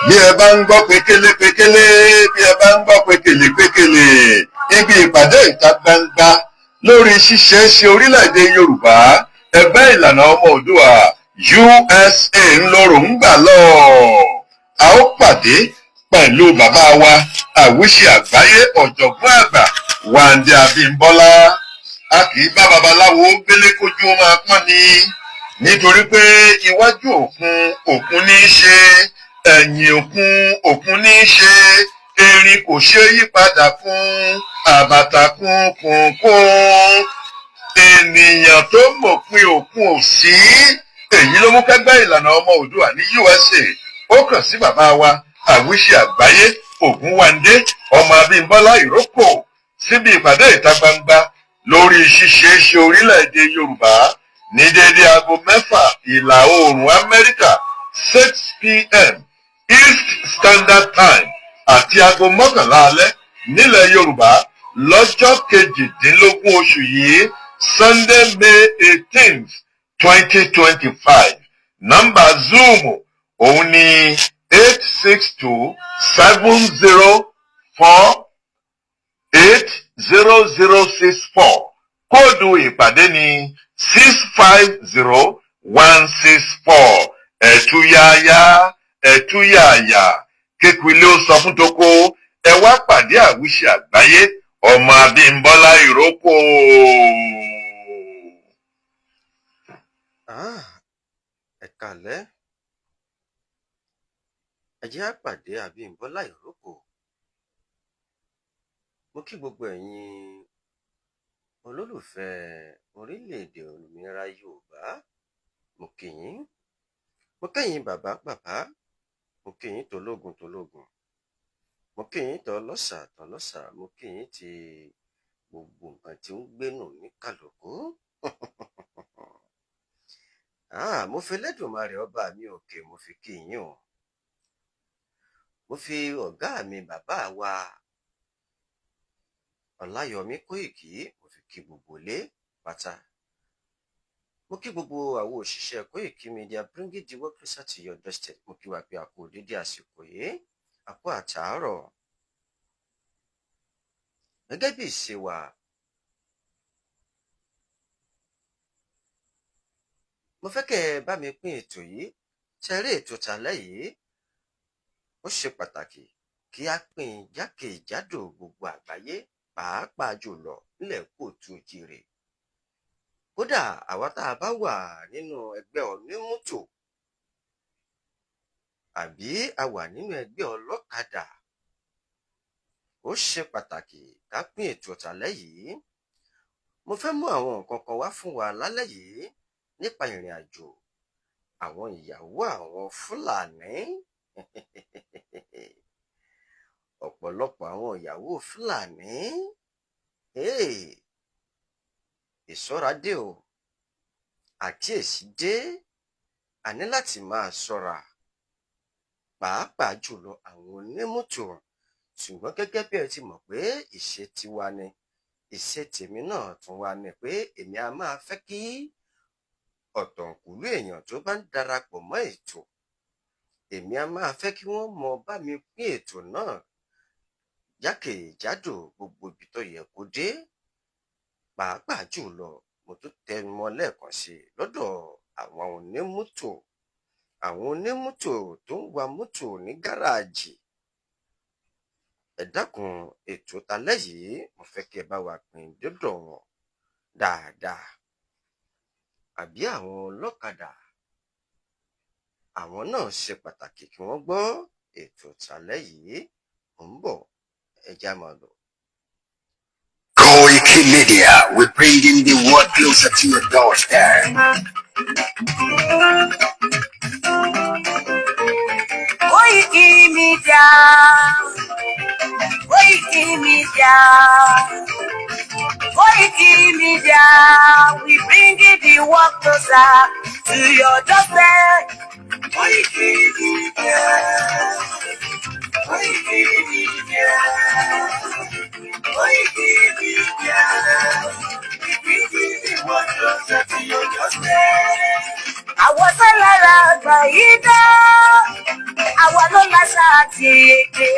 Bí ẹ bá ń gbọ́ pékélé pékélé, bí ẹ bá ń gbọ́ pékélé pékélé, ibi ìpàdé ìta gbangba lórí ṣíṣe ṣe orílẹ̀-èdè Yorùbá, ẹgbẹ́ Ìlànà Ọmọ Òdua USA ń lọrò ń gbà lọ. A ó pàdé pẹ̀lú bàbá wa, àwíṣe àgbáyé, ọ̀jọ̀gbọ́n àgbà Wándé Abímbọ́lá. A kì í bá babaláwo gbélé kójú ó máa pọ́n ni, nítorí pé iwájú òkun, òkun ní í ṣe, ẹ̀yìn òkun, òkun ní í ṣe, erin kò ṣe é yípadà fún àbàtà kún kún kún, ènìyàn tó mọ̀pin òkun ò sí. Èyí ló mú kẹ́gbẹ́ Ìlànà Ọmọ Òdua ní USA ó kàn sí bàbá wa, àwíṣe àgbáyé, Ògúnwàndé ọmọ Abímbọ́lá Ìrókò, síbi ìpàdé ìta gbangba lórí ṣíṣe ṣe orílẹ̀-èdè Yorùbá ní déédéé aago 6 ìlà oòrùn Amẹ́ríkà, 6 p.m. East Standard Time, àti aago 11 alẹ́ nílẹ̀ Yorùbá lọ́jọ́ 18 oṣù yìí, Sunday, May 18th, 2025. Nọ́mbà Zoom òun ni 862 704 80064. Kóòdù ìpàdé ní 650164. Ẹ̀túyáyá, ẹ̀túyàyà, kékulé ó sọ fún toko, ẹ wá pàdé àwíṣe àgbáyé ọmọ Abímbọ́lá Ìrókò. Ah, ẹ káalẹ́. Ẹ jẹ́ á pàdé Abímbọ́lá Ìrókò. Mo kí gbogbo ẹ̀yin olólùfẹ́ orílẹ̀-èdè òmìnira Yorùbá, mo kí yín. Mo kẹ́yìn bàbá bàbá, mo kí yín tológun tológun, mo kí yín tọlọ́ṣà tọlọ́ṣà, mo kí yín ti gbogbo nǹkan tí ń gbénú ní kálukú. Ah, mo fi Elédùmarè ọba mi òkè, mo fi kí yín o. Mo fi ọ̀gá mi, bàbá wa Ọláyọmí Kóìkí, mo fi kí gbogbo ilé pátá. Mo kí gbogbo àwọn òṣìṣẹ́ Kóìkí Media, bringing the work closer to your doorstep. Mo kí wa pé a kú dédé àsìkò yìí, a kú àtàárọ̀. Gẹ́gẹ́ bí ìṣe wa, mo fẹ́ kẹ́ ẹ bá mi pín ètò yìí. Ṣe rí ètò tàlẹ́ yìí, ó ṣe pàtàkì kí á pín jákèjádò gbogbo àgbáyé, pàápàá jùlọ nílẹ̀ kóòtù òjìrè. Kódà àwa tá a bá wà nínú ẹgbẹ́ onímọ́tò àbí a wà nínú ẹgbẹ́ ọlọ́kadà, ó ṣe pàtàkì ká pín ètò tàlẹ́ yìí. Mo fẹ́ mú àwọn nǹkan kan wá fún wa lálẹ́ yìí nípa ìrìn àjò àwọn ìyàwó àwọn Fúlàní. Ọ̀pọ̀lọpọ̀ àwọn ìyàwó Fúlàní, ìṣọ́ra dé o, àkíyèsí dé, a ní láti máa ṣọ́ra, pàápàá jùlọ àwọn onímọ́tò. Ṣùgbọ́n gẹ́gẹ́ bí ẹ ti mọ̀ pé ìṣe tiwa ni, ìṣe tèmi náà tún wá ni pé èmi a máa fẹ́ kí ọ̀tọ̀kùlú èèyàn tó bá ń darapọ̀ mọ́ ètò, èmi a máa fẹ́ kí wọ́n mọ bá mi pín ètò náà jákèjádò gbogbo ibi tó yẹ kó dé, pàápàá jùlọ mo tún tẹnu mọ́ lẹ́ẹ̀kan sí i lọ́dọ̀ àwọn onímọ́tò, àwọn onímọ́tò tó ń wa mọ́tò ní gáràjì. Ẹ dákun, ètò talẹ́ yìí, mo fẹ́ kí ẹ bá wa pín dọ́dọ̀ wọn dáadáa. Àbí àwọn ọlọ́kadà, àwọn náà ṣe pàtàkì kí wọ́n gbọ́ ètò talẹ́ yìí. Mò ń bọ̀, ẹ já máa lọ. Koiki Media, we're bringing the world closer to your doorstep. Koiki Media, Koiki Media, Koiki Media, we bring the world closer to your doorstep. Koiki Media, Koiki Media, Koiki Media, we bring the world closer to your doorstep. Àwọn tó lára àgbà yìí dá, àwa ló la àṣà àti èdè.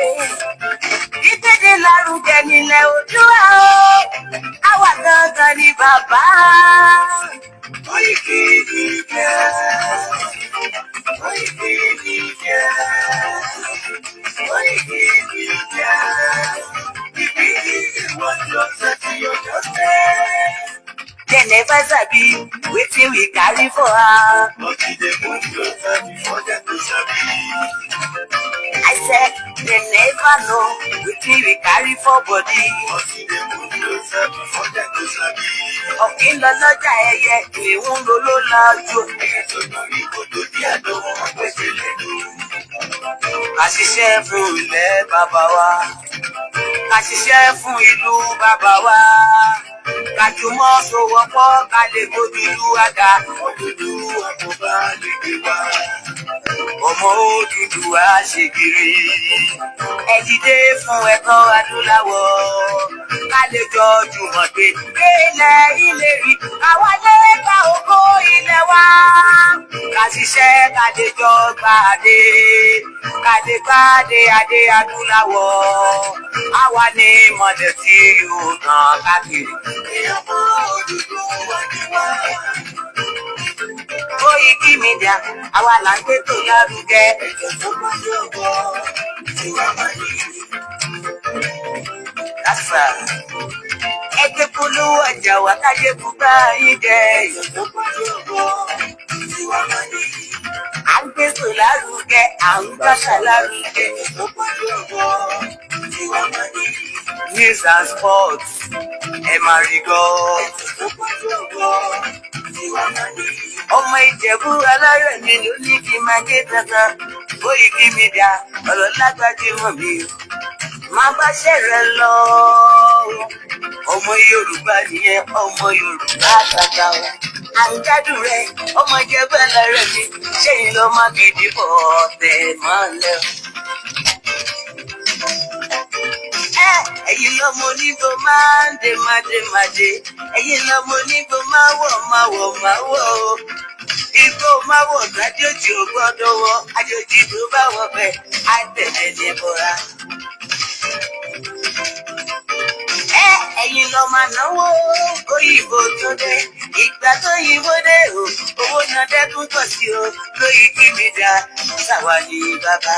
Ìkéde lárugẹ nílẹ̀ Oòduà o, àwa gangan ni bàbá. Koiki Media. Koiki Media. Koiki Media. We bringing the world closer to your doorstep. Dem never sabi wetin we carry for her. But e dey move closer before dem go sabi. I said dem never know wetin we carry for body. But e dey move closer before dem go sabi. Ọ̀kín lọ lọ́jà, ẹyẹ ìhun ló ló lọ́jọ́. Ẹyẹ tó lórí kodò bí àdó wọn pèsè lẹ́nu. Ká ṣiṣẹ́ fún ilẹ̀ bàbá wa. Ká ṣiṣẹ́ fún ìlú bàbá wa. Ká jùmọ̀ sowọ́pọ̀ ká lè gbódúdú àga. Òdúdú àkóbá lè gbé wá. Ọmọ Odùduwà ṣe kiri. Ẹ dìde fún ẹ̀kọ́ adúláwọ̀. Ká lè jọ jùmọ̀ gbé délẹ̀ ìlérí. Àwa lè gba ògo ilẹ̀ wa. Ká ṣiṣẹ́ ká lè jọ gbàdé. Ká lè gbàdé adé adúláwọ̀. Àwa ní mọ̀lẹ̀ tí yóò tàn káàkiri. Ọmọ Odùduwà ni wá. Koiki Media, àwa là ń gbé tó lárugẹ. Ètò tó gbọ́dọ̀ wọ̀ tiwa máa ní. Kásá. Ẹ gbé polówó ọjà wá kájé bùbá yín jẹ. Ètò tó gbọ́dọ̀ wọ̀ tiwa máa ní. À ń gbé tó lárugẹ, à ń gbàṣà lárugẹ. Ètò tó gbọ́dọ̀ wọ̀ tiwa máa ní. News and sports, ẹ máa rí gbọ́. Ètò tó gbọ́dọ̀ wọ̀ tiwa máa ní. Ọmọ Ìjẹ̀bú alárẹ̀ mi ló ní kí n máa gé kankan. Koiki Media, ọ̀rọ̀ lágbájúmọ̀ mi. Máa bá ṣẹ̀rẹ̀ lọ. Ọmọ Yorùbá nìyẹn, ọmọ Yorùbá tàtà o. À ń gbádùn rẹ, ọmọ Ìjẹ̀bú alárẹ̀ mi. Ṣéyìn ló má gidi bọ̀ tẹ̀ mọ́lẹ̀ o. Ẹ̀yin lọ́mọ onígbò máa ń dé máa dé máa dé. Ẹ̀yin lọ́mọ onígbò máa wọ̀ máa wọ̀ máa wọ̀ o. Igbó máa wọ̀ gájòjì ò gbọ́dọ̀ wọ̀. Àjòjì tó bá wọ̀ bẹ́ẹ̀ á tẹ̀lé ní bọ́ra. Ẹ̀yin lọ máa náwó kóyìnbó tó dé. Ìgbà tó yìnbó dé o, owó náà dẹ́kun pọ̀ sí o. Koiki Media, sáwà ní bàbá.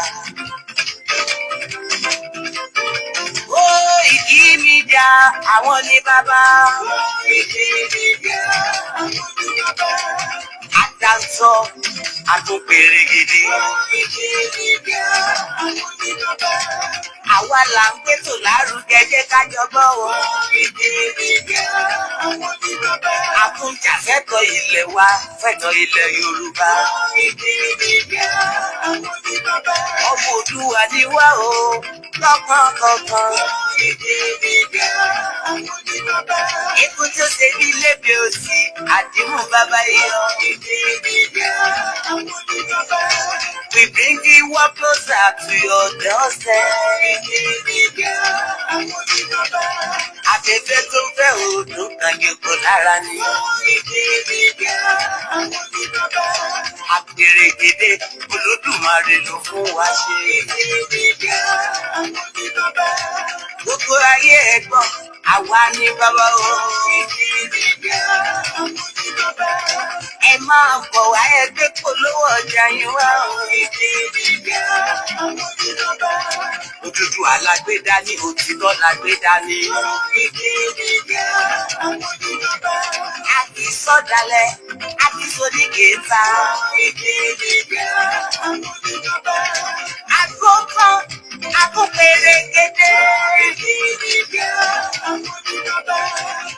Koiki Media, àwọn ní bàbá. Koiki Media, àwọn ní bàbá. Àtàntọ́ àtúnpèrè gidi. Koiki Media, àwọn ní bàbá. Àwa là ń gbé tò lárugẹ, jẹ́ ká jọ gbọ́ o. Koiki Media, àwọn ní bàbá. Àtúnjà fẹ́tọ̀ ilẹ̀ wa, fẹ́tọ̀ ilẹ̀ Yorùbá. Koiki Media, àwọn ní bàbá. Ọmọ Oòduà ni wá o, lọ́kànkọ̀kan. Koiki Media, àwọn ní bàbá. Ikú tó ṣe bí lébi òsì, àdìmú bàbá yọ. Koiki Media, àwọn ní bàbá. We bring the world closer to your doorstep. Koiki Media, àwọn ní bàbá. Afẹ́fẹ́ tó ń fẹ́ òòdùn kan yòókù lára ni. Koiki Media, àwọn ní bàbá. Àpèrègèdè Olódùmarè ló fún wa ṣe. Koiki Media, àwọn ní bàbá. Gbogbo ayé ẹ gbọ́, àwa ní bàbá o. Koiki Media, àwọn ní bàbá. Ẹ máa bọ̀ wá, ẹ gbé polówó ọjà yín wá o. Koiki Media, àwọn ní bàbá. Òdúdú alágbèdá ní, òtítọ́ lágbèdá ní. Koiki Media, àwọn ní bàbá. A kì í sọ̀dálẹ̀, a kì í sódìkèéta. Koiki Media, àwọn ní bàbá. Àgótán, àgópèrègèdè. Koiki Media, àwọn ní bàbá.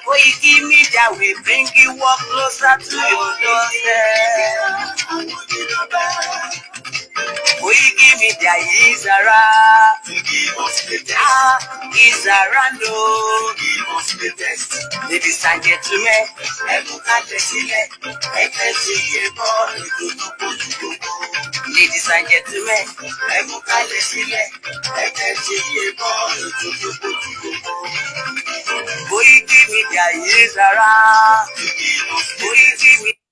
Koiki Media, we bring you work closer to your doorstep. Àwọn ní bàbá. Koiki Media is around. To give us latest. Ah, is around o. Give us latest. Ladies and gentlemen, Ẹ mú kalẹ̀ sílẹ̀, ẹ fẹ́ sí ẹ̀kọ́ ètò tó kojú gbogbo. Ladies and gentlemen, Ẹ mú kalẹ̀ sílẹ̀, ẹ fẹ́ sí ẹ̀kọ́ ètò tó kojú gbogbo. Koiki Media is around. To give us latest. Koiki Media.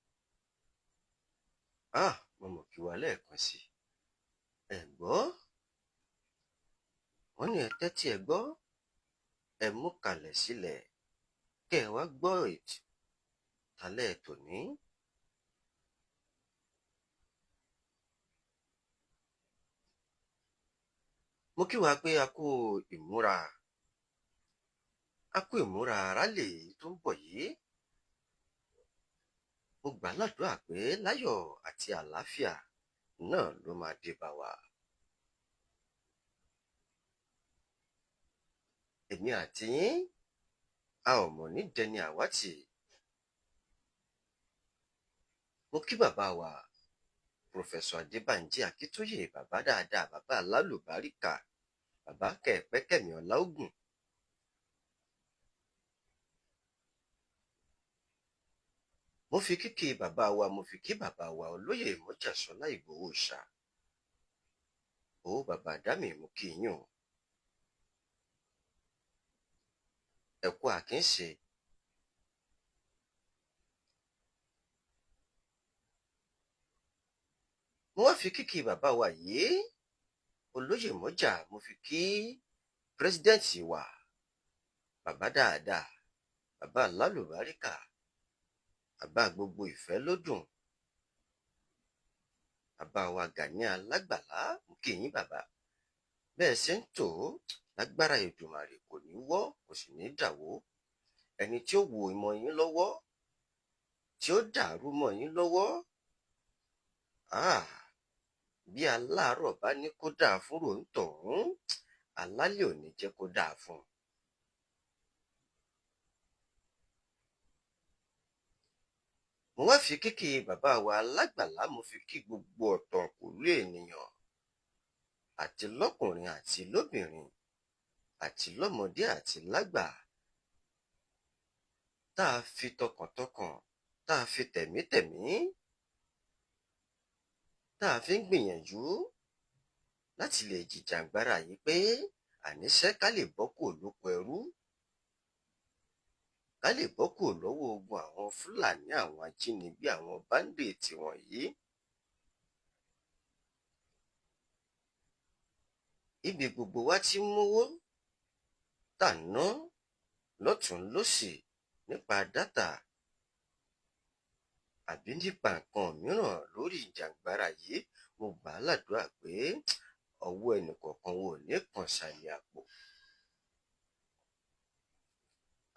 Ah, mo mọ̀ kí wa lẹ́ẹ̀kan sí i. Ẹ gbọ́. Wọ́n ní ẹ tẹ́tí ẹ gbọ́, ẹ mú kalẹ̀ sílẹ̀ kẹ́ ẹ wá gbọ́ ètò tálẹ́ tòní. Mo kí wa pé a kú ìmúra, a kú ìmúra rálì tó ń bọ̀ yìí. Mo gbà á ládùúrà pé láyọ̀ àti àlàáfíà náà ló máa dé bá wa. Èmi àti yín, a ò mọ̀ ní dẹni àwátì. Mo kí bàbá wa, Pòfẹ́sọ̀ Adébánjí Akíntóyè, bàbá dáadáa, bàbá alálùbáríkà, bàbá kẹ̀pẹ́kẹ̀mí Ọláògùn. Mo fi kíkí bàbá wa, mo fi kí bàbá wa olóyè Mọ́jàsọ́lá Ìgbòho Òòṣà. Ó bàbá Dámì, mo kí yín o. Ẹ kú àkínṣe. Mo wá fi kíkí bàbá wa yìí, olóyè Mọ́jà, mo fi kí pírẹsidẹ́ǹtì wa, bàbá dáadáa, bàbá alálùbáríkà, bàbá gbogbo ìfẹ́ lódùn, bàbá wa Gani Alágbàlá, mo kí yín bàbá. Bẹ́ẹ̀ ṣe ń tò ó lágbára Èdùmàrè kò ní wọ́, kò sì ní dàwó. Ẹni tí ó wo ìmọ̀ yín lọ́wọ́, tí ó dàrú mọ́ yín lọ́wọ́, bí aláàárọ̀ bá ní kó dáa fún ròǹtọ̀hún, alálẹ̀ ò ní jẹ́ kó dáa fún un. Mo wá fi kíkí bàbá wa Alágbàlá, mo fi kí gbogbo ọ̀tọ̀kùlú ènìyàn, àti lọ́kùnrin àti lóbìnrin, àti lọ́mọdé àti lágbà, tá a fi tọkàntọkàn, tá a fi tẹ̀mítẹ̀mí, tá a fi ń gbìyànjú láti lè jìjàǹgbara yìí pé àníṣe ká lè bọ́ kúrò lóko ẹrú, ká lè bọ́ kúrò lọ́wọ́ ogun àwọn Fúlàní, àwọn ajínigbé, àwọn báńdíìtì wọ̀nyí. Ibi gbogbo wa ti ń mówó tà ń ná lọ́tùn lósì nípa dátà àbí nípa nǹkan mìíràn lórí ìjàǹgbara yìí, mo gbà á ládùúrà pé ọwọ́ ẹnìkọ̀ọ̀kan wo ò ní kàn sàlẹ̀ àpò.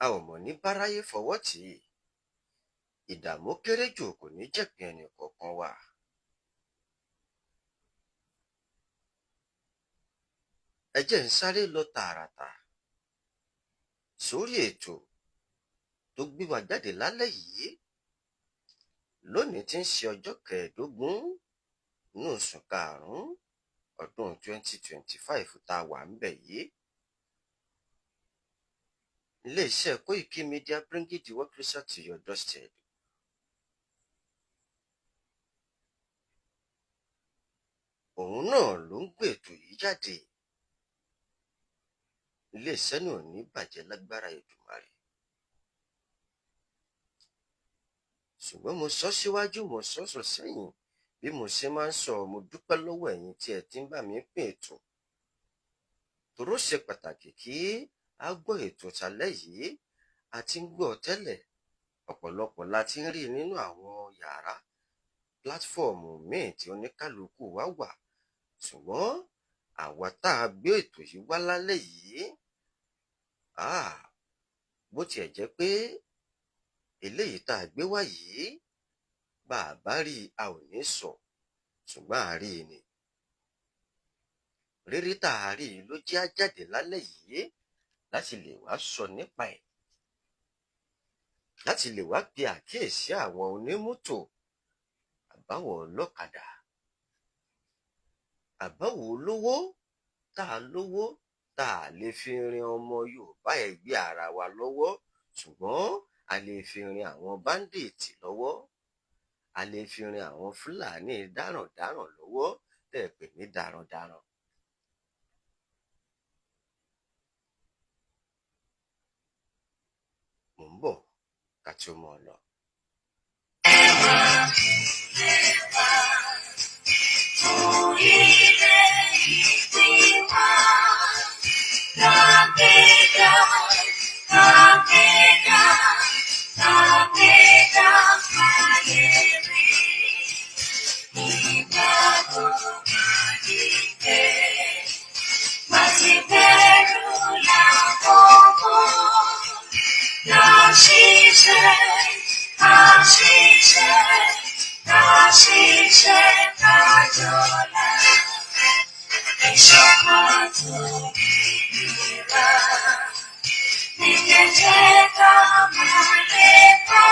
A ò mọ̀ ní báráyé fọwọ́ tì í. Ìdààmú kéré jù kò ní jẹ̀pín ẹnìkọ̀ọ̀kan wa. Ẹ jẹ́ ń sáré lọ tààràtà sórí ètò tó gbé wa jáde lálẹ́ yìí lónìí tí ń ṣe ọjọ́ 15 nínú oṣù karùn-ún ọdún 2025 tá a wà ń bẹ̀ yìí. Iléeṣẹ́ Koiki Media, bringing the work closer to your doorstep. Òun náà ló ń gbé ètò yìí jáde. Iléeṣẹ́ náà ò ní bàjẹ́ lágbára Èdùmàrè. Ṣùgbọ́n mo sọ síwájú, mo sọ sọ sẹ́yìn, bí mo ṣe máa ń sọ, mo dúpẹ́ lọ́wọ́ ẹ̀yin tí ẹ ti ń bá mi pín ètò. Tòró ṣe pàtàkì kí a gbọ́ ètò tálẹ́ yìí. A ti ń gbọ́ tẹ́lẹ̀, ọ̀pọ̀lọpọ̀ la ti ń rí nínú àwọn yàrá pílátífọ̀mù míì tí oníkálukú wa wà. Ṣùgbọ́n àwa tá a gbé ètò yìí wá lálẹ́ yìí, bó tiẹ̀ jẹ́ pé eléyìí tá a gbé wá yìí, bá a bá rí i a ò ní sọ, ṣùgbọ́n a rí i ni. Rírí tá a rí i ló jẹ́ á jáde lálẹ́ yìí láti lè wá sọ nípa ẹ̀, láti lè wá pe àkíyèsí àwọn onímọ́tò, àbáwọ̀ ọlọ́kadà, àbáwọ̀ olówó tá a lówó tá a lè fi rin ọmọ Yorùbá ẹgbẹ́ ara wa lọ́wọ́, ṣùgbọ́n a lè fi rin àwọn báńdíìtì lọ́wọ́, a lè fi rin àwọn Fúlàní dáràndáràn lọ́wọ́ tẹ́ ẹ pè ní darandaran. Mò ń bọ̀ ká tó mọ̀ ọ́ lọ. Òmìnira. Ní kẹ̀jẹ́ ká máa lépa,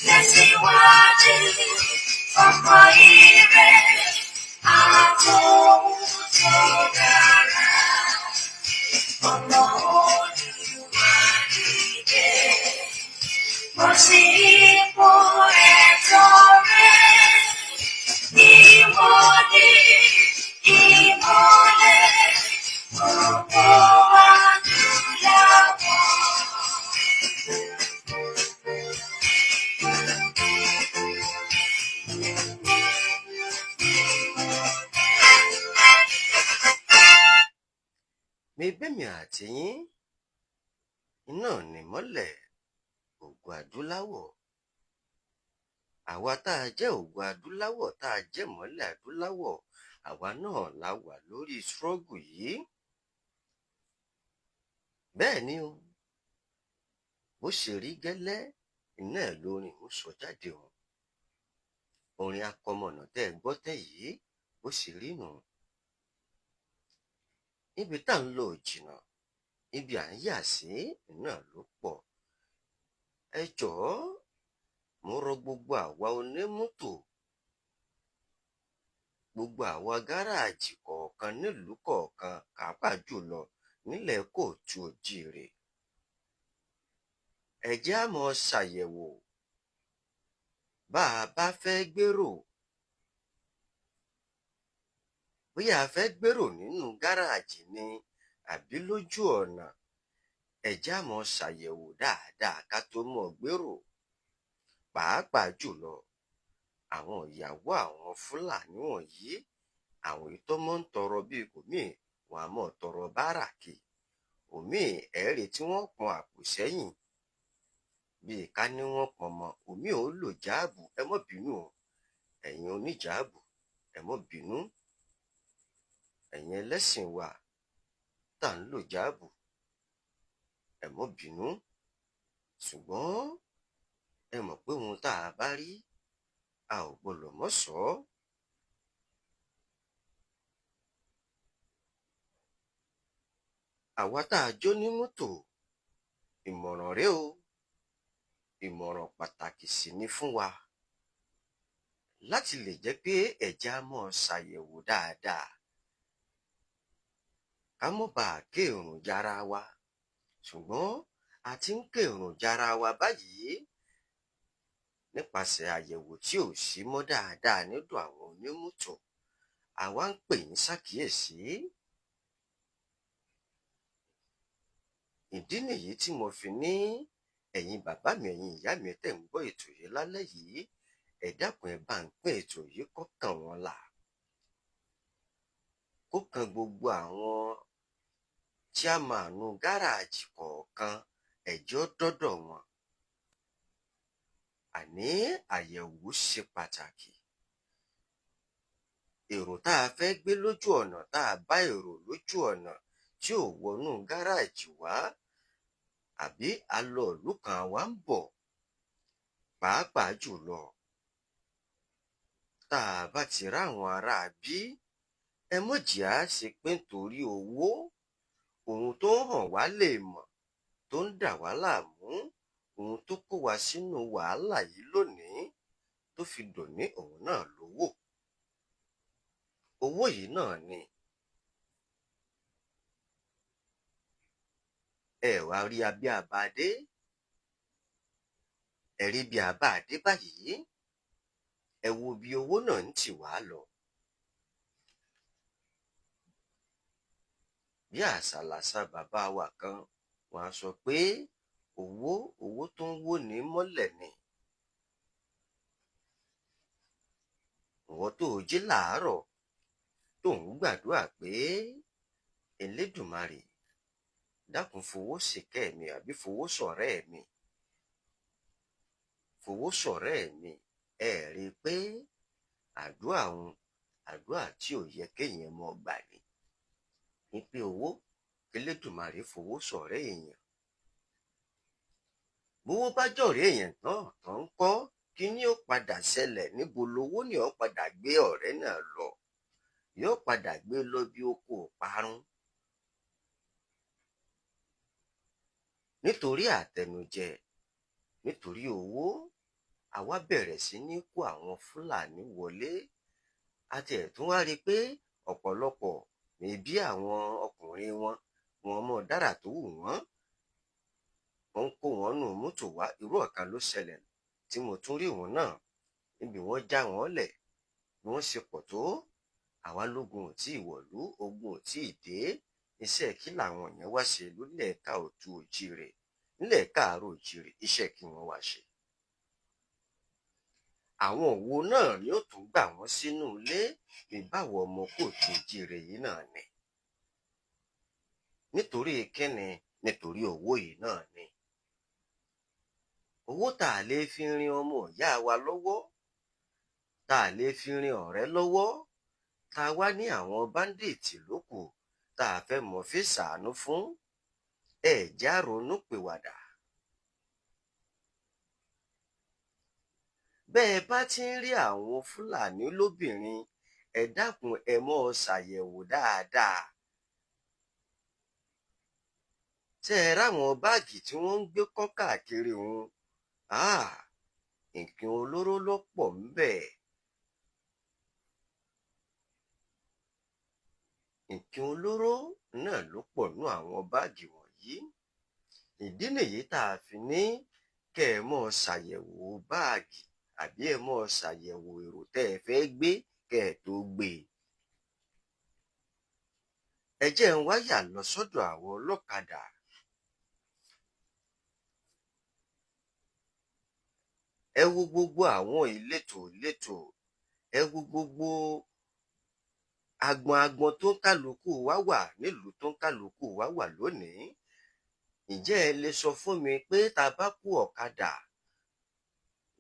tẹ̀síwájú ọ̀pọ̀ ire àtòhun tó dára. Ọmọ Olúwa dìde, bọ́ sí ipò ẹ̀tọ́ rẹ̀. Ìwọ ni ìmọ́lẹ̀ gbogbo adúláwọ̀. Mi bẹ́mi àti yín iná nìmọ́lẹ̀ ògo adúláwọ̀. Àwa tá a jẹ́ ògo adúláwọ̀, tá a jẹ́ mọ́lẹ̀ adúláwọ̀, àwa náà la wà lórí struggle yìí. Bẹ́ẹ̀ ni o, bó ṣe rí gẹ́lẹ́ iná ẹ̀ lórin ń sọ jáde o. Orin akọmọ̀nà tẹ́ ẹ gbọ́ tẹ́ yìí, bó ṣe rí nù. Níbi tá à ń lọ ò jìnnà, ibi à ń yà sí náà ló pọ̀. Ẹ jọ̀ọ́, mo rọ gbogbo àwa onímọ́tò, gbogbo àwa gáràjì kọ̀ọ̀kan nílùú kọ̀ọ̀kan, pàápàá jùlọ nílẹ̀ kóòtù òjíire. Ẹ jẹ́ á mọ ṣàyẹ̀wò bá a bá fẹ́ gbérò. Bóyá a fẹ́ gbérò nínú gáràjì ni àbí lójú ọ̀nà, ẹ jẹ́ á mọ ṣàyẹ̀wò dáadáa ká tó mọ̀ gbérò. Pàápàá jùlọ àwọn ìyàwó àwọn Fúlàní wọ̀nyí, àwọn èyí tó mọ́ ń tọrọ bíi kòmíì, wọn a mọ́ tọrọ bárà kì. Òmíì ẹ̀ẹ́rì tí wọ́n pọn àpò sẹ́yìn bíi ká ní wọ́n pọnmọ, òmíì ó lò jáàbù. Ẹ mọ́ bínú o, ẹ̀yin oníjáàbù, ẹ mọ́ bínú. Ẹ̀yin ẹlẹ́sìn wa tá ń lò jáàbù, ẹ mọ́ bínú. Ṣùgbọ́n ẹ mọ̀ pé ohun tá a bá rí, a ò gbọdọ̀ mọ́ sọ ọ́. Àwa tá a jó ní mọ́tò, ìmọ̀ràn rèé o, ìmọ̀ràn pàtàkì sì ni fún wa láti lè jẹ́ pé ẹ̀jẹ̀ á mọ́ ṣàyẹ̀wò dáadáa ká mọ́ bàa kérùn jára wa. Ṣùgbọ́n a ti ń kérùn jára wa báyìí nípasẹ̀ àyẹ̀wò tí ò sí mọ́ dáadáa nídọ̀ àwọn onímọ́tò. Àwa ń pè yín ṣàkíyèsí. Ìdí nìyí tí mo fi ní ẹ̀yin bàbá mi, ẹ̀yin ìyá mi tẹ̀ ń gbọ́ ètò yìí lálẹ́ yìí, ẹ dákun, ẹ bá ń pín ètò yìí kó kàn wọ́n là, kó kan gbogbo àwọn chairmanu gáràjì kọ̀ọ̀kan, ẹ̀jọ́ dọ́dọ̀ wọn. Àní àyẹ̀wò ṣe pàtàkì. Èrò tá a fẹ́ gbé lójú ọ̀nà, tá a bá èrò lójú ọ̀nà tí ò wọnú gáràjì wá, àbí a lọ ìlú kan àwa ń bọ̀, pàápàá jùlọ tá a bá ti ráwọn ará bí, ẹ mọ̀ jẹ́ á ṣe pé nítorí owó, ohun tó ń hàn wá lè mọ̀, tó ń dà wá láàmú, ohun tó kó wa sínú wàhálà yìí lónìí tó fi dòní, òun náà lówó. Owó yìí náà ni. Ẹ wá rí abí abadé, ẹ rí bí abáadé báyìí, ẹ wo bí owó náà ń tì wá lọ. Bí àṣàlàṣà bàbá wa kan, wọn á sọ pé owó, owó tó ń wó ní mọ́lẹ̀ ni. Ìwọ tó o jí làárọ̀ tó ń gbàdúrà pé Elédùmarè dákun fowó ṣìkẹ́ mi àbí fowó ṣọ̀rẹ́ mi, fowó ṣọ̀rẹ́ mi, ẹ rí i pé àdúrà òun, àdúrà tí ò yẹ kéèyàn mọ gbà ni. Ní pé owó, Elédùmarè fowó ṣọ̀rẹ́ èèyàn. Bówó bá jọ̀rẹ́ èèyàn náà tán ń kọ́, kí ni ó padà ṣẹlẹ̀? Níbo lowó ni ó padà gbé ọ̀rẹ́ náà lọ? Yóò padà gbé lọ bí oko ìparun. Nítorí àtẹnujẹ, nítorí owó, àwa bẹ̀rẹ̀ sí ní kó àwọn Fúlàní wọlé. A tiẹ̀ tún wá rí i pé ọ̀pọ̀lọpọ̀ níbí àwọn ọkùnrin wọn, wọn mọ́ dára tó wù wọ́n, wọ́n ń kó wọn nù mọ́tò wá. Irú ọ̀kan ló ṣẹlẹ̀ tí mo tún rí òun náà níbi wọ́n já wọn lẹ̀ bí wọ́n ṣe pọ̀ tó. Àwa lógun ò tí ì wọ̀lú, ogun ò tí ì dé. Iṣẹ́ kí làwọn yẹn wá ṣe lórílẹ̀ káàtó òjìrè, nílẹ̀ káàárọ̀ òjìrè? Iṣẹ́ kí wọ́n wá ṣe? Àwọn òwò náà ni ó tún gbà wọ́n sínú ilé ìbáwọ ọmọ kóòtù òjìrè yìí náà ni. Nítorí kíni? Nítorí owó yìí náà ni. Owó tá a lè fi rin ọmọ ìyá wa lọ́wọ́, tá a lè fi rin ọ̀rẹ́ lọ́wọ́, tá a wá ní àwọn báńdíìtì lókù tá a fẹ́ mọ̀ fi ṣàánú fún. Ẹ já ronú pìwàdà. Bẹ́ẹ̀ bá ti ń rí àwọn Fúlàní lóbìnrin, ẹ dákun, ẹ mọ́ ọ ṣàyẹ̀wò dáadáa. Ṣé ẹ ráwọn báàgì tí wọ́n ń gbé kọ́ káàkiri òun? Nǹkan olóró ló pọ̀ ńbẹ̀. Nǹkan olóró náà ló pọ̀ nú àwọn báàgì wọ̀nyí. Ìdí nìyí tá a fi ní kẹ́ ẹ mọ́ ṣàyẹ̀wò báàgì àbí ẹ mọ́ ṣàyẹ̀wò èrò tẹ́ ẹ fẹ́ gbé kẹ́ ẹ tó gbé e. Ẹ jẹ́ ń wáyà lọ sọ́dọ̀ àwọn ọlọ́kadà. Ẹ wo gbogbo àwọn ìletò ìletò, ẹ wo gbogbo agbọn agbọn tó ń kálukú wá wà nílùú tó ń kálukú wá wà lónìí. Ǹjẹ́ ẹ lè sọ fún mi pé tá a bá kó ọ̀kadà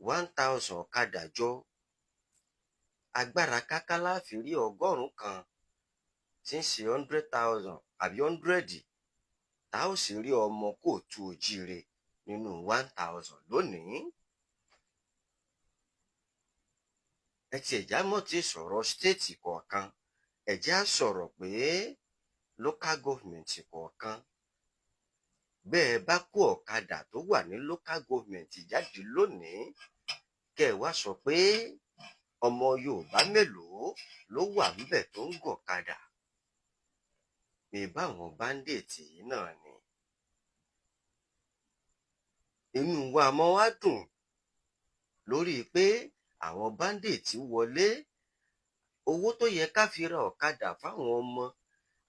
1000 ọ̀kadà jọ, agbára káká la fi rí 100 tí ń ṣe 100,000 àbí 100, tá ó sì rí ọmọ kóòtù òjíire nínú 1000 lónìí? Ẹ tiẹ̀ já mọ́ ti sọ̀rọ̀ stéètì kọ̀ọ̀kan, ẹ jẹ́ á sọ̀rọ̀ pé local government kọ̀ọ̀kan. Bẹ́ẹ̀ bá kó ọ̀kadà tó wà ní local government jáde lónìí, kẹ́ ẹ wá sọ pé ọmọ Yorùbá mélòó ló wà ńbẹ̀ tó ń gọ̀kadà? Bí báwọn báńdíìtì yìí náà ni. Inú wa mọ́ wá dùn lórí pé àwọn báńdíìtì wọlé. Owó tó yẹ ká fi ra ọ̀kadà fáwọn ọmọ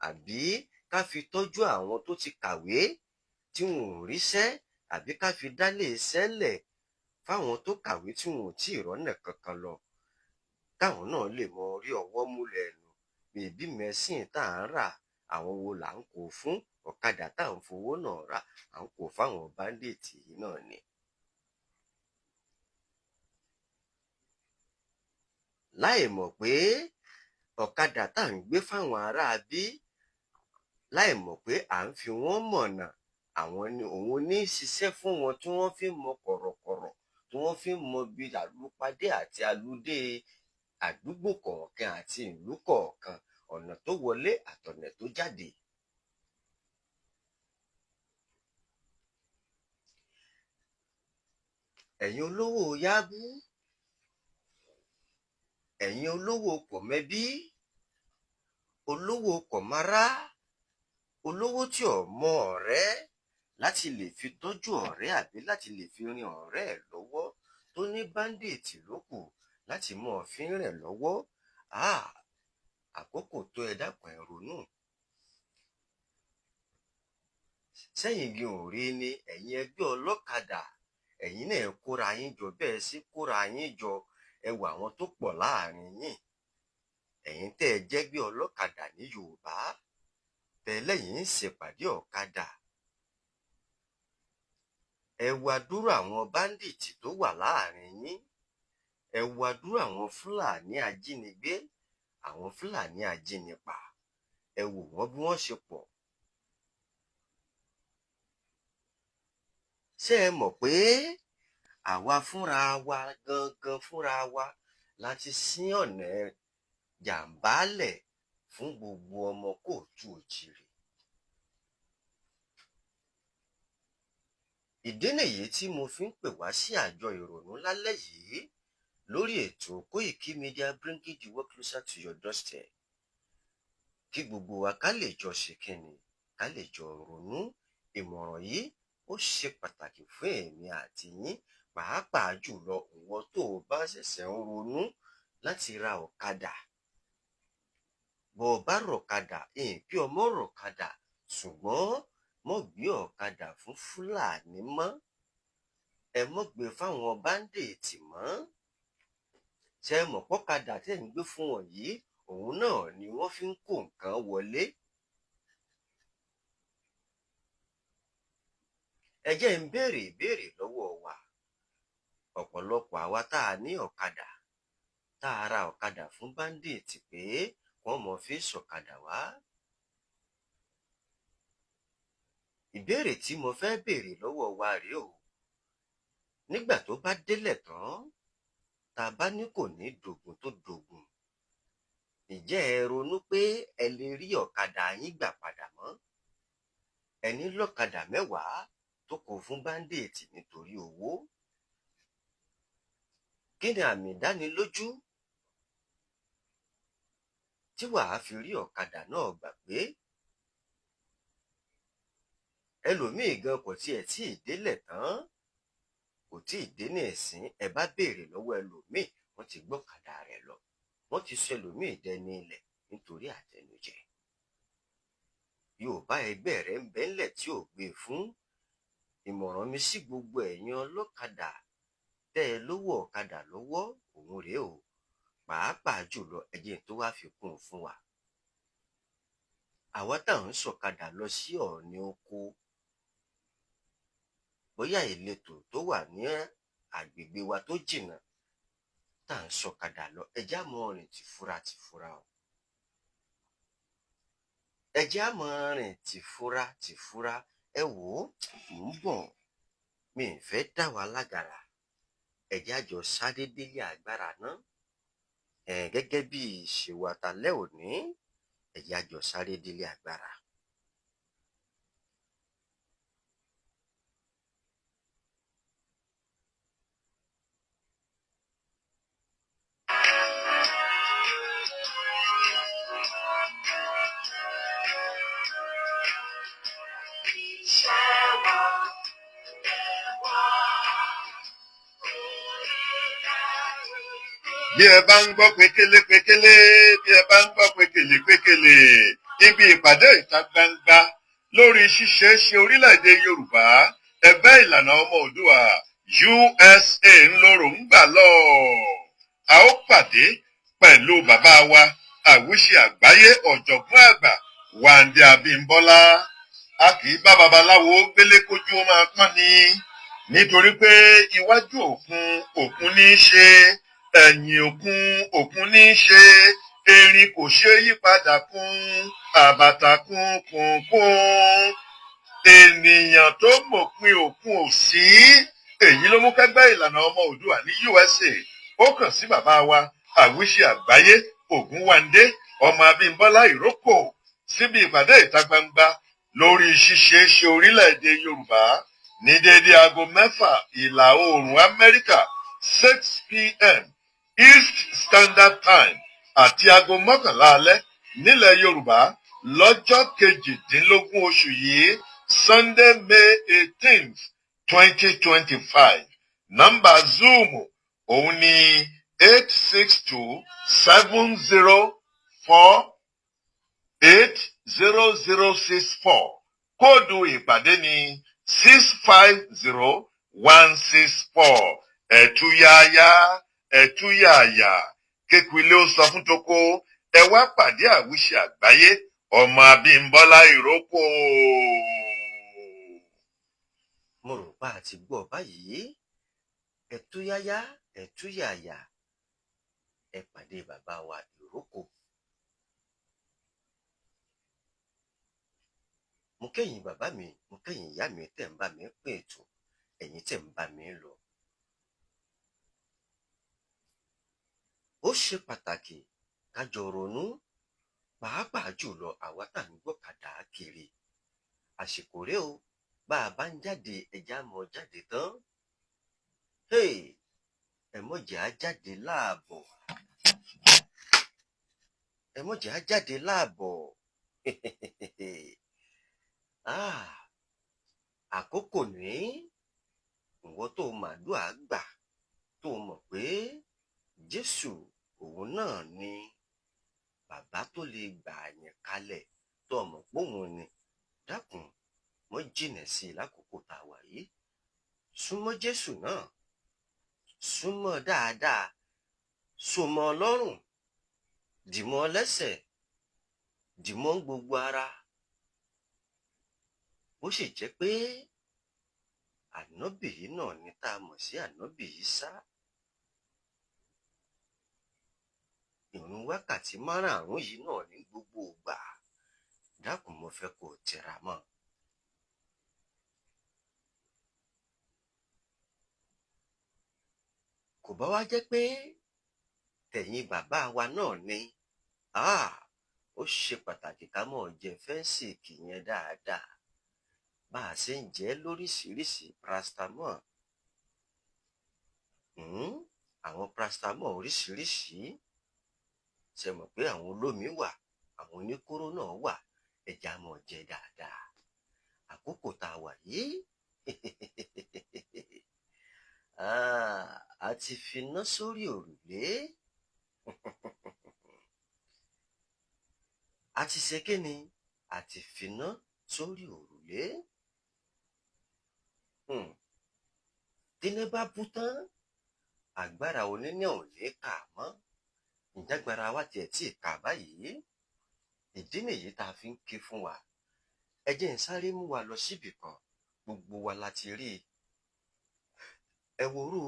àbí ká fi tọ́jú àwọn tó ti kàwé tí wọn ò ríṣẹ́ àbí ká fi dálé iṣẹ́ lẹ̀ fáwọn tó kàwé tí wọn ò tí ì rọ́nà kankan lọ, káwọn náà lè mọ rí ọwọ́ múlẹ̀ ẹnu. Bèbí mẹ́sìn tá à ń rà, àwọn wo là ń kó fún? Ọ̀kadà tá à ń fowó náà rà, à ń kó fáwọn báńdíìtì yìí náà ni. Láì mọ̀ pé ọ̀kadà tá à ń gbé fáwọn aráabí, láì mọ̀ pé à ń fi wọ́n mọ̀nà, àwọn ni òun ní ṣiṣẹ́ fún wọn tí wọ́n fi ń mọ kọ̀rọ̀kọ̀rọ̀, tí wọ́n fi ń mọ bí àlùpàdé àti alúdé àdúgbò kọ̀ọ̀kan àti ìlú kọ̀ọ̀kan, ọ̀nà tó wọlé àtọ̀nà tó jáde. Ẹ̀yin olówó yábú, ẹ̀yin olówó kọ̀mẹ́bí, olówó kọ̀márá, olówó tí ò mọ ọ̀rẹ́ láti lè fi tọ́jú ọ̀rẹ́ àbí láti lè fi rin ọ̀rẹ́ ẹ̀ lọ́wọ́, tó ní báńdíìtì lókù láti mọ́ ọ fi ń rìn lọ́wọ́. Àkókò tó, ẹ dákun, ẹ ronú. Sẹ́yìn gan ò rí ni? Ẹ̀yin ẹgbẹ́ ọlọ́kadà, ẹ̀yin náà kóra yín jọ bẹ́ẹ̀ sí kóra yín jọ. Ẹ wo àwọn tó pọ̀ láàrin yín. Ẹ̀yin tẹ́ ẹ jẹ́gbẹ́ ọlọ́kadà ní Yorùbá, tẹ́ lẹ́yìn ń ṣèpàdé ọ̀kadà. Ẹ wo àdúrà àwọn báńdíìtì tó wà láàrin yín. Ẹ wo àdúrà àwọn Fúlàní ajínigbé, àwọn Fúlàní ajínipa. Ẹ wò wọ́n bí wọ́n ṣe pọ̀. Ṣé ẹ mọ̀ pé àwa fúnra wa gangan fúnra wa láti ṣí ọ̀nà jàǹbá lẹ̀ Fún gbogbo ọmọ káàárọ̀ oòjíire. Ìdí nìyí tí mo fi ń pè wá sí àjọ ìrònú lálẹ́ yìí lórí ètò Koiki Media, bringing the world closer to your doorstep, kí gbogbo wa ká lè jọ ṣe kínni, ká lè jọ ronú. Ìmọ̀ràn yìí, ó ṣe pàtàkì fún èmi àti yín, pàápàá jùlọ ìwọ tó o bá ṣẹ̀ṣẹ̀ ń ronú láti ra ọ̀kadà. Bó o bá rọ̀kadà, ìpí ọmọ rọ̀kadà, ṣùgbọ́n mọ́ gbé ọ̀kadà fún Fúlàní mọ́, ẹ mọ́ gbé fáwọn bandit mọ́. Ṣe é mọ̀ pọ́kadà tẹ́ ń gbé fún wọn yìí, òun náà ni wọ́n fi ń kó nǹkan wọlé? Ẹ jẹ́ ń béèrè ìbéèrè lọ́wọ́ wa. Ọ̀pọ̀lọpọ̀ àwa tá a ní ọ̀kadà, tá a ra ọ̀kadà fún bandit pé wọ́n mọ̀ fi sọ̀kadà wá. Ìbéèrè tí mo fẹ́ béèrè lọ́wọ́ wa rèé o: nígbà tó bá délẹ̀ tán, tá a bá ní kò ní dògùn tó dògùn, ǹjẹ́ ẹ ronú pé ẹ lè rí ọ̀kadà yín gbà padà mọ́? Ẹni lọ́kadà 10 tó kó fún bandit nítorí owó, kí ni àmì ìdánilójú tí wàá fi rí ọ̀kadà náà gbà? Pé ẹlòmíì gan kò tiẹ̀ tí ì délẹ̀ tán, kò tí ì dé ní ẹ̀sìn, ẹ bá béèrè lọ́wọ́ ẹlòmíì, wọ́n ti gbọ́kadà rẹ̀ lọ. Wọ́n ti sọ ẹlòmíì dẹni ilẹ̀ nítorí àtẹnujẹ. Yorùbá ẹgbẹ́ rẹ̀ ń bẹ ńlẹ̀ tí ò gbé fún. Ìmọ̀ràn mi sí gbogbo ẹ̀yin ọlọ́kadà tẹ́ ẹ lówó ọ̀kadà lọ́wọ́, òun rèé o. Pàápàá jùlọ, ẹ jẹ́ n tó wá fi kún un fún wa. Àwa tá à ń sọ̀kadà lọ sí ọ̀ọ̀ni oko, bóyá ìletò tó wà ní àgbègbè wa tó jìnnà tá à ń sọ̀kadà lọ, ẹ jẹ́ á máa rìn tìfura tìfura o. Ẹ jẹ́ á máa rìn tìfura tìfura. Ẹ wò ó, mò ń bọ̀, mi ì fẹ́ dá wa lágara. Ẹ jẹ́ á jọ sáré délé agbára ná. Gẹ́gẹ́ bí ìṣe wa talẹ́ òní, ẹ jẹ́ á jọ sáré délé agbára. Iṣẹ́ wa wá Bí ẹ bá ń gbọ́ pékélé pékélé, bí ẹ bá ń gbọ́ pékélé pékélé, ibi ìpàdé ìta gbangba lórí ṣíṣe ṣe orílẹ̀-èdè Yorùbá, ẹgbẹ́ Ìlànà Ọmọ Oòduà USA ń lorò ń gbà lọ. A ó pàdé pẹ̀lú bàbá wa, àwíṣe àgbáyé, ọ̀jọ̀gbọ́n àgbà Wándé Abímbọ́lá. A kì í bá babaláwo gbélé kójú ó máa pọ́n ni, nítorí pé iwájú òkun, òkun ní í ṣe, ẹ̀yìn òkun, òkun ní í ṣe. Erin kò ṣe é yípadà kún àbàtà kún kún kún. Ènìyàn tó mọ̀pin òkun ò sí. Èyí ló mú kẹ́gbẹ́ Ìlànà Ọmọ Oòduà ní USA ó kàn sí bàbá wa, àwíṣe àgbáyé, Ògúnwàndé ọmọ Abímbọ́lá Ìrókò, síbi ìpàdé ìta gbangba lórí ṣíṣe ṣe orílẹ̀-èdè Yorùbá ní déédéé aago 6 ìlà oòrùn Amẹ́ríkà, 6 p.m. East Standard Time, àti aago 11 alẹ́ nílẹ̀ Yorùbá lọ́jọ́ 18 oṣù yìí, Sunday, May 18th, 2025. Nọ́mbà Zoom òun ni 862 704 80064. Kóòdù ìpàdé ní 650164. Ẹ̀túyáyá, ẹ̀túyàyà, kékulé ó sọ fún toko, ẹ wá pàdé àwíṣe àgbáyé ọmọ Abímbọ́lá Ìrókò. Mo rò pa àti gbọ́ báyìí. Ẹ̀túyáyá, ẹ̀túyàyà, ẹ pàdé bàbá wa Ìrókò. Mo kẹ́yìn bàbá mi, mo kẹ́yìn ìyá mi tẹ̀ ń bá mi pín ètò, ẹ̀yin tẹ̀ ń bá mi lọ. Ó ṣe pàtàkì ká jọ ronú. Pàápàá jùlọ àwa tá à ń gbọ́kadà kiri, àsìkò rèé o. Bá a bá ń jáde, ẹja mọ̀ jáde tán. Ẹ mọ̀jẹ̀ á jáde láàbọ̀, ẹ mọ̀jẹ̀ á jáde láàbọ̀. Àkókò ní ìwọ tó màdúà gbà, tó mọ̀ pé Jésù òun náà ni bàbá tó lè gbà yẹn kalẹ̀, tó mọ̀ pé òun ni, dákun, mọ́ jìnà sí i lákòókò tá a wà yìí. Súnmọ́ Jésù náà, súnmọ́ dáadáa, so mọ́ Ọlọ́run, dìmọ́ lẹ́sẹ̀, dìmọ́ gbogbo ara. Bó sì jẹ́ pé ànábì yìí náà ni tá a mọ̀ sí ànábì Ìsá, ìrun wákàtí márààrún yìí náà ní gbogbo ìgbà, dákun, mo fẹ́ kó o tẹra mọ́. Kò bá wá jẹ́ pé tẹ̀yin bàbá wa náà ni, ó ṣe pàtàkì ká mọ̀ jẹ Phensic yẹn dáadáa, bá a ṣe ń jẹ lóríṣiríṣi paracetamol, àwọn paracetamol oríṣiríṣi. Ṣe mọ̀ pé àwọn olómi wà, àwọn oníkóró náà wà, ẹja mọ̀ jẹ dáadáa àkókò tá a wà yìí. A ti finá sórí òrùlé, a ti ṣe kíni, a ti finá sórí òrùlé. Tíná bá bú tán, agbára oníná ò ní kà mọ́. Ǹjẹ́ agbára wa tiẹ̀ tí ì kà báyìí? Ìdí nìyí tá a fi ń ké fún wa. Ẹ jẹ́ ń sáré mú wa lọ síbì kan, gbogbo wa la ti rí i. Ẹ worú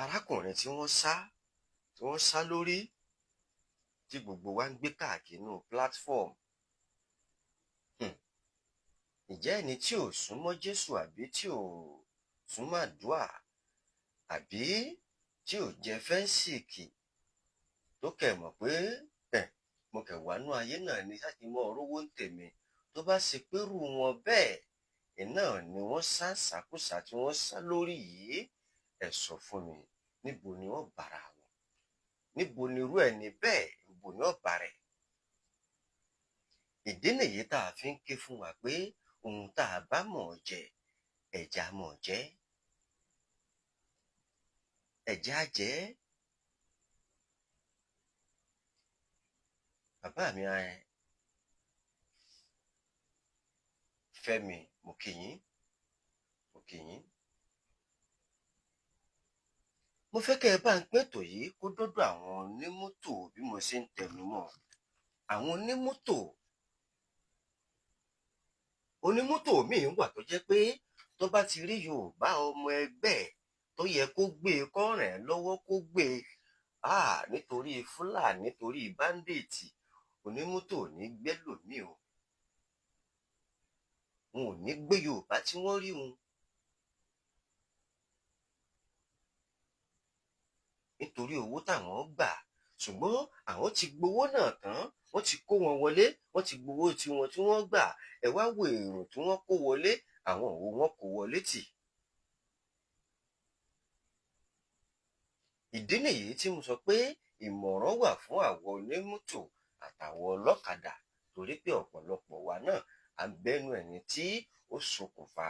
arákùnrin tí wọ́n sá lórí, tí gbogbo wa ń gbé káàkiri nínú platform. Ǹjẹ́ ẹni tí ò súnmọ́ Jésù, àbí tí ò súnmọ́ àdúà, àbí tí ò jẹ Phensic, tó kẹ̀ mọ̀ pé ẹ̀ mo kẹ̀ wá nú ayé náà ni láti mọ rówó ń tèmi, tó bá ṣe pérú wọn bẹ́ẹ̀ iná ni wọ́n sá sàkúsà tí wọ́n sá lórí yìí, ẹ sọ fún mi, níbo ni wọ́n bára wọn? Níbo ni irú ẹni bẹ́ẹ̀, níbo ni wọ́n bá rẹ̀? Ìdí nìyí tá a fi ń ké fún wa pé ohun tá a bá mọ̀ ọ́ jẹ, ẹja mọ̀ ọ́ jẹ, ẹja jẹ́. Bàbá mi Fẹ́mi, mo kí yín, mo kí yín. Mo fẹ́ kẹ́ ẹ bá ń pín ètò yìí kó dọ́dọ̀ àwọn onímọ́tò. Bí mo ṣe ń tẹnu mọ́ àwọn onímọ́tò, onímọ́tò míì wà tó jẹ́ pé tó bá ti rí Yorùbá ọmọ ẹgbẹ́ ẹ̀ tó yẹ kó gbé e, kó ràn án lọ́wọ́ kó gbé e, nítorí Fúlàní, nítorí bandit, onímọ́tò ò ní gbẹ́lòmíì o. Wọn ò ní gbé Yorùbá tí wọ́n rí wọn nítorí owó táwọn gbà. Ṣùgbọ́n àwọn ti gbowó náà tán, wọ́n ti kó wọn wọlé, wọ́n ti gbowó tiwọn tí wọ́n gbà. Ẹ wá wo èrò tí wọ́n kó wọlé, àwọn òwò wọn kó wọlé tì. Ìdí nìyí tí mo sọ pé ìmọ̀ràn wà fún àwọn onímọ́tò àtàwọn ọlọ́kadà, torí pé ọ̀pọ̀lọpọ̀ wa náà à ń bẹ́nu ẹni tí ó ṣokùnfà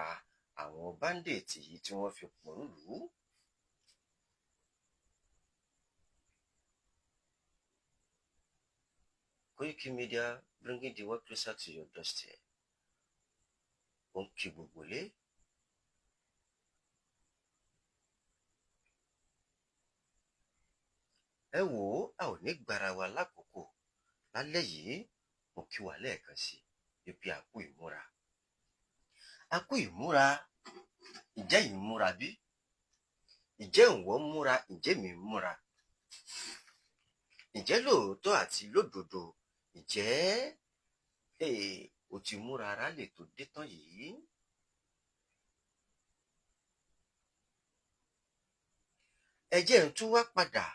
àwọn bandit yìí tí wọ́n fi pọ̀ nílùú. Koiki Media, bringing the world closer to your doorstep. Ó ń kí gbogbo lé. Ẹ wò ó, a ò ní gbára wa lákòókò lálẹ́ yìí. Mo kí wa lẹ́ẹ̀kan sí i pé a kú ìmúra, a kú ìmúra. Ǹjẹ́ yìí ń múra bí? Ǹjẹ́ ìwọ ń múra? Ǹjẹ́ mi ń múra? Ǹjẹ́ lóòótọ́ àti lódodo, ǹjẹ́ o ti múra rálẹ̀ tó dé tán yìí? Ẹ jẹ́ n tún wá padà,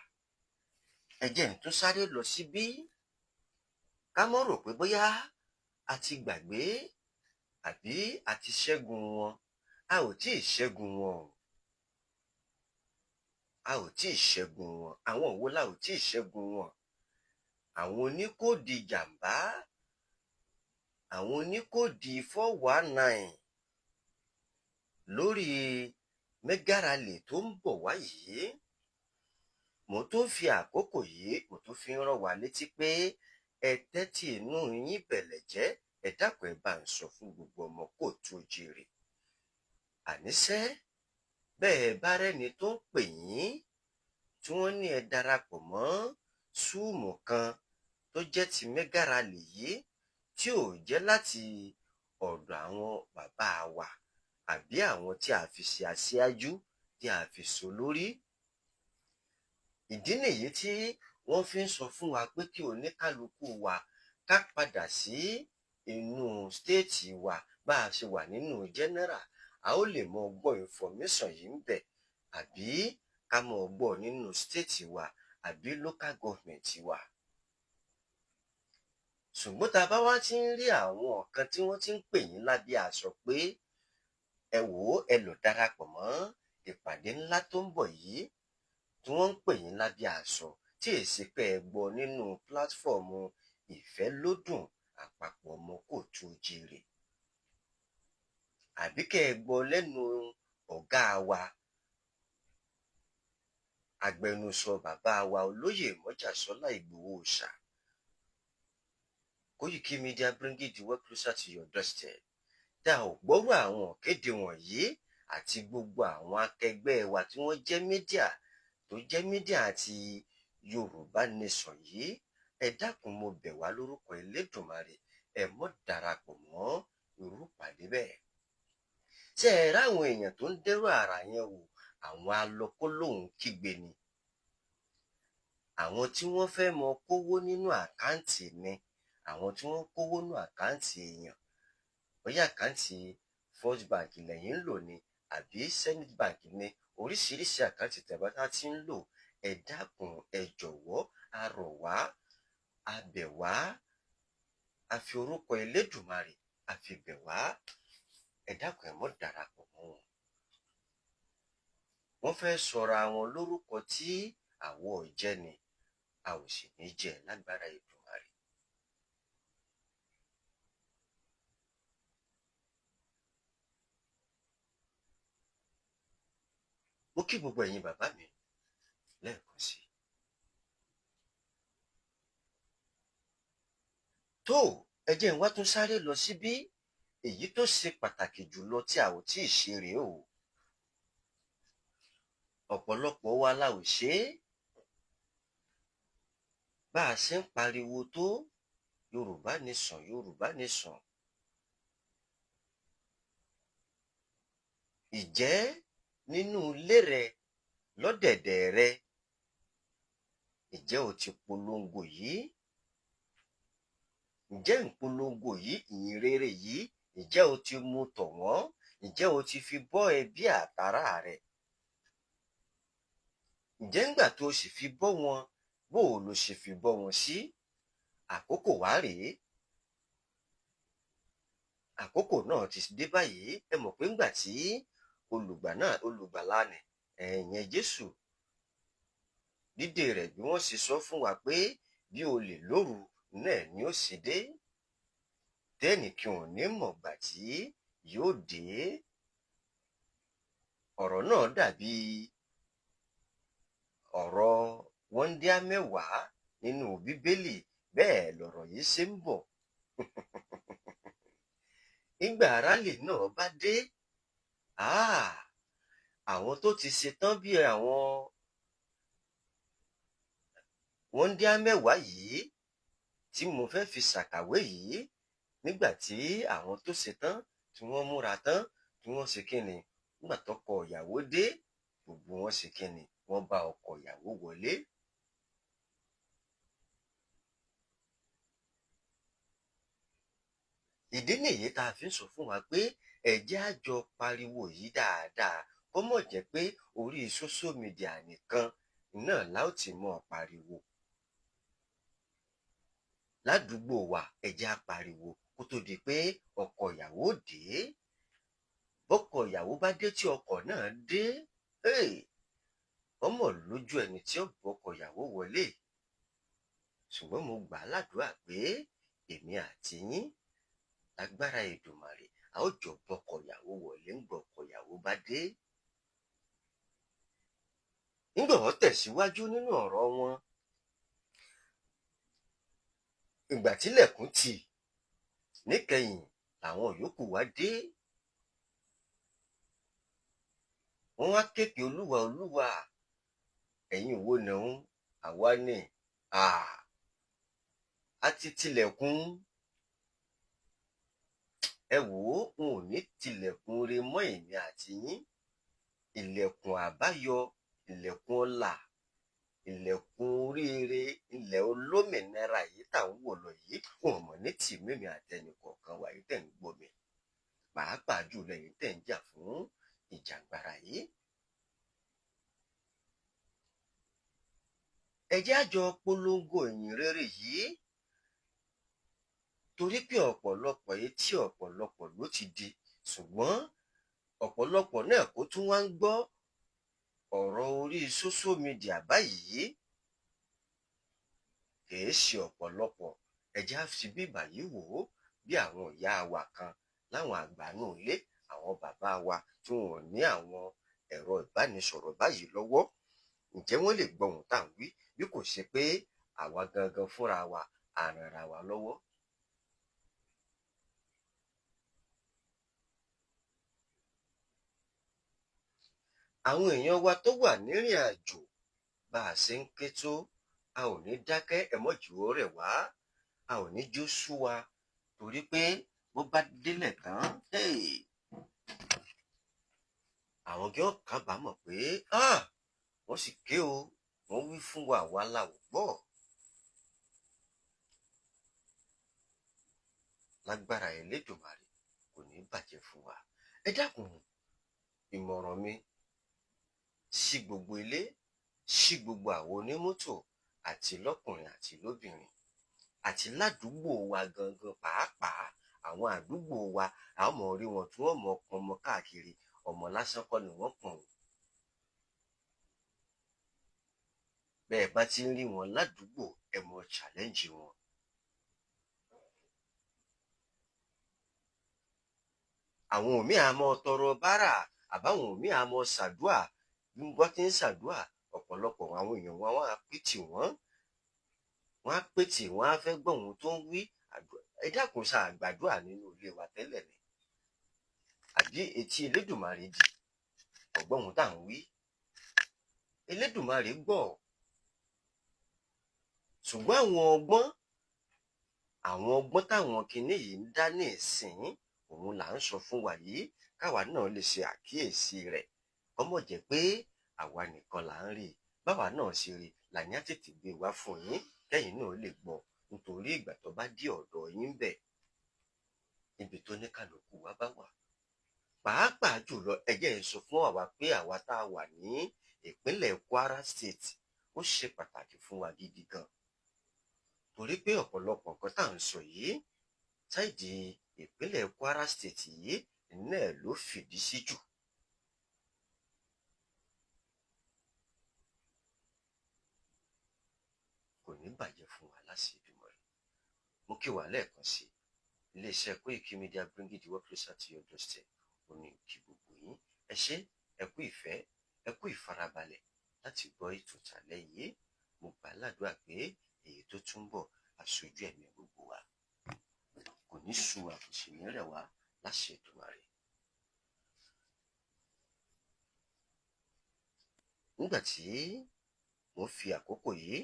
ẹ jẹ́ n tún sáré lọ síbí. Ká mọ́ rò pé bóyá a ti gbàgbé àbí a ti ṣẹ́gun wọn. A ò tí ì ṣẹ́gun wọn o. A ò tí ì ṣẹ́gun wọn. Àwọn wo la ò tí ì ṣẹ́gun wọn? Àwọn oníkóòdì jàǹbá, àwọn oníkóòdì 419 lórí mega rally tó ń bọ̀ wá yìí. Mo tún fi àkókò yìí, mo tún fi ń rán wa létí pé ẹ tẹ́tí inú yín bẹ̀lẹ̀jẹ́, ẹ dákun, ẹ bá ń sọ fún gbogbo ọmọ kóòtù oòjíire. Àníṣẹ́ bẹ́ẹ̀ bá rẹ́ni tó ń pè yín tí wọ́n ní ẹ darapọ̀ mọ́ Zoom kan tó jẹ́ ti mega rally yìí, tí ò jẹ́ láti ọ̀dọ̀ àwọn bàbá wa àbí àwọn tí a fi ṣe aṣíájú, tí a fi ṣolórí. Ìdí nìyí tí wọ́n fi ń sọ fún wa pé kí oníkálukú wa ká padà sí inú state wa. Bá a ṣe wà nínú general, a ó lè mọ gbọ́ information yìí ń bẹ̀, àbí ká mọ gbọ́ nínú state wa àbí local government wa. Ṣùgbọ́n tá a bá wá ti ń rí àwọn kan tí wọ́n ti ń pè yín lábẹ́ aṣọ pé ẹ wò ó, ẹ lọ darapọ̀ mọ́ ìpàdé ńlá tó ń bọ̀ yìí, tí wọ́n ń pè yín lábẹ́ aṣọ, tí èsì pé ẹ gbọ́ nínú platform Ìfẹ́lódùn Àpapọ̀ Ọmọ Kóòtù Oòjíire, àbí kẹ́ ẹ gbọ́ lẹ́nu ọ̀gá wa, agbẹnusọ bàbá wa, Olóyè Mọ́jàsọ́lá Ìgbòho Òòṣà, Koiki Media, bringing the world closer to your doorstep, tá ò gbọ́rọ̀ àwọn kéde wọ̀nyí àti gbogbo àwọn akẹgbẹ́ wa tí wọ́n jẹ́ media, tó jẹ́ media àti Yorùbá Nation yìí, ẹ dákun, mo bẹ̀ wá lórúkọ Elédùmarè, ẹ mọ́ darapọ̀ mọ́ irú ìpàdé bẹ́ẹ̀. Ṣé ẹ ráwọn èèyàn tó ń dẹ́rù àrà yẹn wò? Àwọn alọkólóhùn kígbe ni, àwọn tí wọ́n fẹ́ mọ kówó nínú account ni, àwọn tí wọ́n kówó nínú account èèyàn, bóyá account First Bank lẹ́yìn ń lò ní àbí Zenith Bank ní, oríṣiríṣi account tẹ́ bá ti ń lò. Ẹ dákun, ẹ jọ̀wọ́, a rọ̀ wá, a bẹ̀ wá, a fi orúkọ Elédùmarè a fi bẹ̀ wá, ẹ dákun, ẹ mọ́ darapọ̀ mọ́ wọn. Wọ́n fẹ́ sọra wọn lórúkọ tí àwọ̀ jẹ́ ni, a ò sì ní jẹ́ lágbára Èdùmàrè. Mo kí gbogbo ẹ̀yin bàbá mi lẹ́ẹ̀kan sí i. Tó, ẹ jẹ́ n wá tún sáré lọ síbí. Èyí tó ṣe pàtàkì jùlọ tí a ò tí ì ṣe rèé o. Ọ̀pọ̀lọpọ̀ wa la ò ṣe é. Bá a ṣe ń pariwo tó Yorùbá Nation, Yorùbá Nation, ìjẹ́ nínú ilé rẹ, lọ́dẹ̀dẹ̀ rẹ, ǹjẹ́ o ti polongo yìí? Ǹjẹ́ ìpolongo yìí, ìyìn rere yìí, ǹjẹ́ o ti mú tọ̀ wọ́n? Ǹjẹ́ o ti fi bọ́ ẹbí àtará rẹ? Ǹjẹ́ ńgbà tó o sì fi bọ́ wọn, bó o lo ṣe fi bọ́ wọn sí? Àkókò wá rèé, àkókò náà ti dé báyìí. Ẹ mọ̀ pé ńgbà tí olùgbà náà, olùgbàlà nì ẹ̀yẹn Jésù, dídé rẹ̀, bí wọ́n ṣe sọ fún wa pé bí olè lóru náà ni ó sì dé, tẹ́nìkan ò ní mọ̀gbà tí yóò dé. Ọ̀rọ̀ náà dàbí ọ̀rọ̀ wọ́ndíá 10 nínú Bíbélì. Bẹ́ẹ̀ lọ̀rọ̀ yìí ṣe ń bọ̀. Nígbà rally náà bá dé, àwọn tó ti ṣetán bí àwọn wọ́ndíá 10 yìí tí mo fẹ́ fi ṣàkàwé yìí, nígbà tí àwọn tó ṣetán, tí wọ́n múra tán, tí wọ́n ṣe kínni, nígbà tọkọ ìyàwó dé, gbogbo wọn ṣe kínni, wọ́n bá ọkọ ìyàwó wọlé. Ìdí nìyí tá a fi ń sọ fún wa pé ẹ jẹ́ á jọ pariwo yìí dáadáa, kó mọ̀ jẹ́ pé orí social media nìkan náà la ó ti mọ̀ pariwo. Ládùúgbò wa, ẹ jẹ́ á pariwo kó tó di pé ọkọ ìyàwó dé. Bọ́kọ ìyàwó bá dé, tí ọkọ náà dé, hey, ọmọ lójú ẹni tí ó bọ́kọ ìyàwó wọlé. Ṣùgbọ́n mo gbà á ládùúrà pé èmi àti yín, lágbára Èdùmàrè, a ó jọ bọ́kọ ìyàwó wọlé ńgbà ọkọ ìyàwó bá dé. Nígbà wọ́n tẹ̀síwájú nínú ọ̀rọ̀ wọn, ìgbà tílẹ̀kùn tì níkẹyìn làwọn yòókù wá dé. Wọ́n wá képe, "Olúwa, Olúwa, ẹ̀yin wo nìhun?" "Àwa ni." A ti tilẹ̀kùn. Ẹ wò ó, n ò ní tilẹ̀kùn re mọ́ èmi àti yín. Ilẹ̀kùn àbáyọ, ilẹ̀kùn ọlà, ilẹ̀kùn oríire, ilẹ̀ olómìnira yìí tá à ń wò lọ yìí, wọn ò mọ̀ ní tì mímí àtẹnìkọ̀ọ̀kan wa yìí tẹ̀ ń gbọ́ mi, pàápàá jùlọ ẹ̀yin tẹ̀ ń jà fún ìjàngbara yìí. Ẹ jẹ́ á jọ polongo ìyìn rere yìí, torí pé ọ̀pọ̀lọpọ̀ etí ọ̀pọ̀lọpọ̀ ló ti di, ṣùgbọ́n ọ̀pọ̀lọpọ̀ náà kó tún wá ń gbọ́ ọ̀rọ̀ orí social media báyìí, kìí ṣe ọ̀pọ̀lọpọ̀. Ẹ jẹ́ á fi bíbà yìí wò ó, bí àwọn ìyá wa kan láwọn àgbà nú ilé, àwọn bàbá wa tí wọn ò ní àwọn ẹ̀rọ ìbánisọ̀rọ̀ báyìí lọ́wọ́, ǹjẹ́ wọ́n lè gbọ́ ohun tá à ń wí bí kò ṣe pé àwa gangan fúnra wa a ranra wa lọ́wọ́? Àwọn èèyàn wa tó wà nírìn àjò, bá a ṣe ń ké tó, a ò ní dákẹ́. Ẹ mọ́ jẹ́ ó rẹ̀ wá, a ò ní jó sú wa, torí pé bó bá délẹ̀ tán, hey, àwọn gé kábàámọ̀ pé, "Ah, wọ́n sì ké o, wọ́n wí fún wa, àwa la ò gbọ́." Lágbára Elédùmarè, kò ní bàjẹ́ fún wa. Ẹ dákun, ìmọ̀ràn mi sí gbogbo ilé, sí gbogbo àwọn onímọ́tò, àti lọ́kùnrin àti lóbìnrin, àti ládùúgbò wa gangan, pàápàá àwọn àdúgbò wa, a ó mọ̀ rí wọn tí wọ́n mọ̀ pọn ọmọ káàkiri. Ọmọ lásán kọ́ ni wọ́n pọ̀n o. Bẹ́ẹ̀ bá ti ń rí wọn ládùúgbò, ẹ mọ challenge wọn. Àwọn míì á mọ tọrọ bárà, àbáwọn míì á mọ ṣàdúà. Bí wọ́n ti ń ṣàdúà, ọ̀pọ̀lọpọ̀ àwọn èèyàn wọn á pè tì wọ́n, wọ́n á pè tì wọ́n, á fẹ́ gbọ́ ohun tó ń wí. Ẹ dákun, ṣáà gbàdúà nínú ilé wa tẹ́lẹ̀ ni, àbí etí Elédùmarè dì, kò gbọ́ ohun tá à ń wí? Elédùmarè gbọ́, ṣùgbọ́n àwọn ọgbọ́n táwọn kinní yìí ń dá ní ìsìn, òun là ń sọ fún wa yìí, káwa náà lè ṣe àkíyèsí rẹ̀, kó mọ̀ jẹ́ pé àwa nìkan là ń rí i. Báwa náà ṣe rí i là ní á tètè gbé wá fún yín, kẹ́yìn náà lè gbọ́, nítorí ìgbà tó bá dé ọ̀dọ̀ yín bẹ̀, níbi tó ní kálukú wa bá wà, pàápàá jùlọ, ẹ jẹ́ n sọ fún àwa pé àwa tá a wà ní ìpínlẹ̀ Kwara State, ó ṣe pàtàkì fún wa gidi gan, torí pé ọ̀pọ̀lọpọ̀ nǹkan tá à ń sọ yìí, side ìpínlẹ̀ Kwara State yìí náà ló fìdí sí jù. Kò ní bàjẹ́ fún wa láṣẹ Èdùmàrè. Mo kí wa lẹ́ẹ̀kan sí i. Iléeṣẹ́ Koiki Media, bringing the work closer to your doorstep, ó ní kí gbogbo yín, ẹ ṣé, ẹ kú ìfẹ́, ẹ kú ìfarabalẹ̀ láti gbọ́ ètò tàlẹ́ yìí. Mo gbà á ládùúrà pé èyí tó tún bọ̀, aṣojú ẹ̀mí gbogbo wa, kò ní sú wa, kò sì ní rẹ̀ wá láṣẹ Èdùmàrè. Nígbà tí mo ń fi àkókò yìí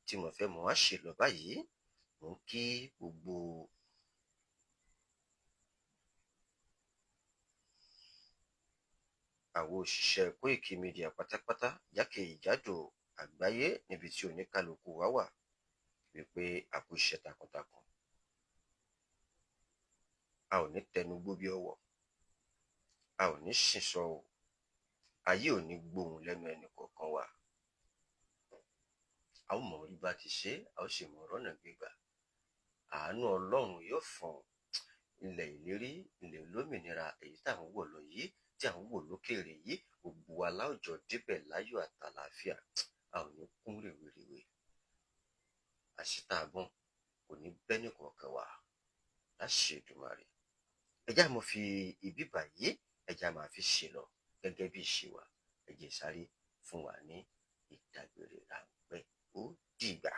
tí mo fẹ́ mọ̀ wá ṣe lọ báyìí, mo ń kí gbogbo àwọn òṣìṣẹ́ Koiki Media pátápátá jákèjádò àgbáyé, níbi tí oníkálukú wa wà, wípé a kú iṣẹ́ takuntakun. A ò ní tẹnugbó bí ọwọ̀, a ò ní ṣìsọ o, ayé ò ní gbóhùn lẹ́nu ẹnì kọ̀ọ̀kan wa. A ó mọ̀ orí bá ti ṣe, a ó sì mọ ọ̀rọ̀ náà gbégbà. Àánú Ọlọ́run yóò fọ̀n. Ilẹ̀ ìlérí, ilẹ̀ olómìnira èyí tá à ń wò lọ yìí, tí à ń wò lókèèrè yìí, gbogbo wa láwùjọ débẹ̀ láyọ̀ àtàlàáfíà. A ò ní kún rèwerèwe, àṣetàgbọ́n kò ní bẹ́ẹ̀ kọ̀ọ̀kan wà láṣẹ Èdùmàrè. Ẹjá mo fi ibi báyìí, ẹjá máa fi ṣe lọ gẹ́gẹ́ bí ìṣe wa. Ẹ jẹ́ sáré fún wa ní ìdágbére ráńpẹ́. Ó dìgbà.